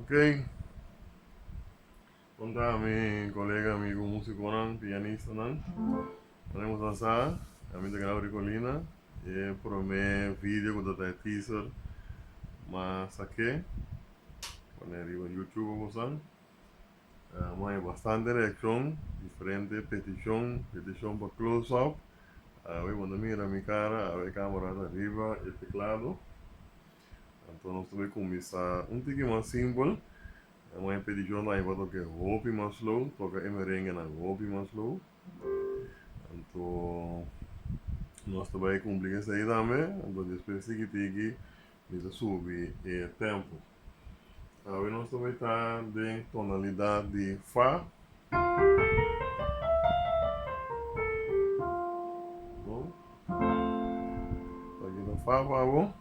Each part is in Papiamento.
Ok. Kon ta mi kolega, amigu, musikonan, pianistanan? Manera ku ta sa, ami ta Grau Ricolina. E promé video ku ta ta e teaser m'a sak'é pone riba YouTube pa bosan. M'a haña bastante reakshon, diferente petishon, petishon pa close up. Awe bo ta mira mi kara, awe e kamera ta riba e teklado. Anto nos ta bay cuminsa un tiki mas simpel. E man e peticion ta pa toke hopi mas slow, toca e merenguenan hopi mas slow. Anto nos ta bay cumpli cu esey tambe, anto despues tiki tiki mi ta subi e tempo. Awe nos ta bay ta den tonalidad di fa. Bon. Aki ta fa pa bo.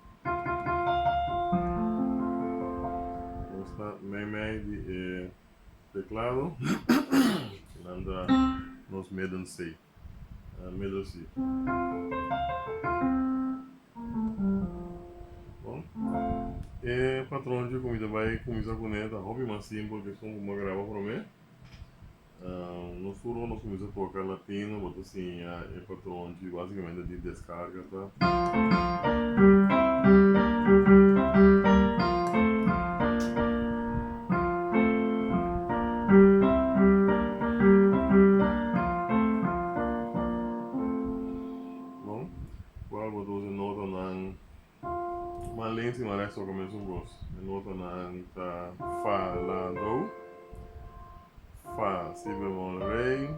Nos ta meimei di e teclado. Nan ta nos midden C. Middle C. Bon. E patronchi ku mi ta bai kuminsá kuné ta hopi mas simpel ku esun ku mi a graba promé. Nos tur ora nos kuminsá toka latino bo ta siña e patronchi basikamente di deskarga ta. Bon, cual bo ta usa e notanan mas lens y mas rechts toca mesun cos. E notanan ta fa, la, do, fa, si bemol, re,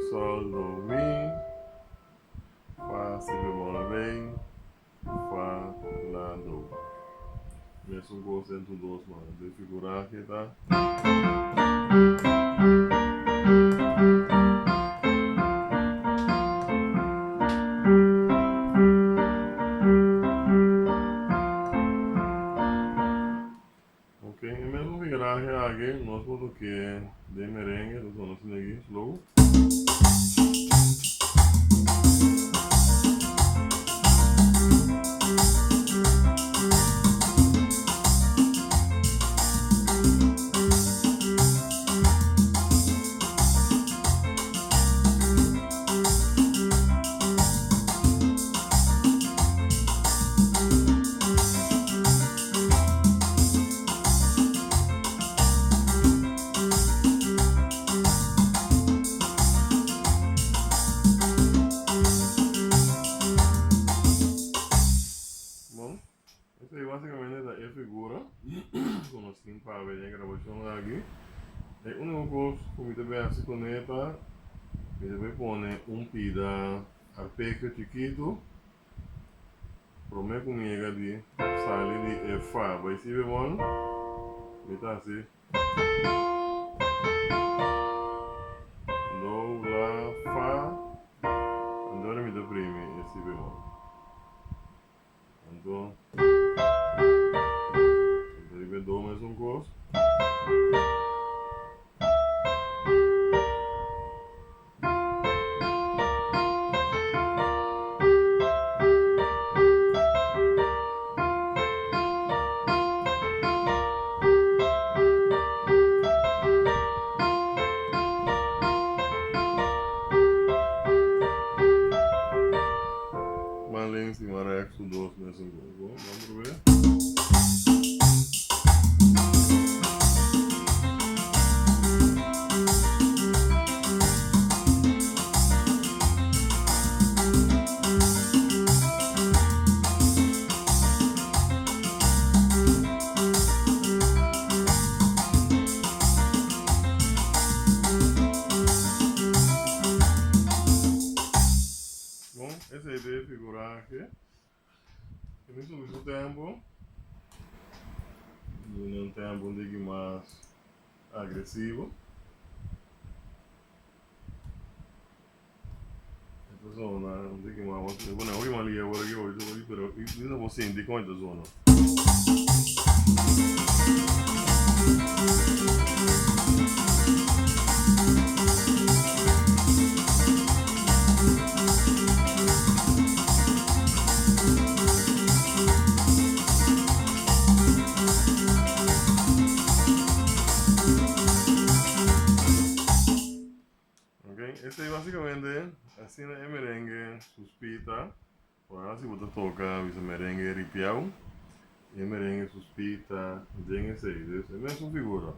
sol, do, mi, fa, si bemol, re, fa, la, do. Mesun cos den tur dos man. De figurahe ta. Ok, e mesmo figurahe aki nos por toke den merengue, ta sona asina aki, slow. Bon, esei basikamente ta e figura ku nos tin pa den e grabashon aki. E úniko kos ku mi ta bai hasi kuné ta mi ta bai pone un pida arpegio chikitu. Prome ku mi yega di sali di e fa bai si bemol, mi ta hasi do, la, fa, anto ora mi ta primi e si bemol. Anto, anto riba e do mesun kos. Man links y man rechts su dos mesun kos. Bon, ban probé. Bon, esei ta e figurahe. E mi subi su tempo. Duna un tempo un tiki mas agresivo. E ta zona un tiki mas, mi pone hopi mas lihe awor aki hopi, pero mi no por sinti kon e ta zona. Esei básicamente asina e merengue suspita. Ora si bo ta toca bisa merengue ripiao, e merengue suspita den esei. Dus e mesun figura.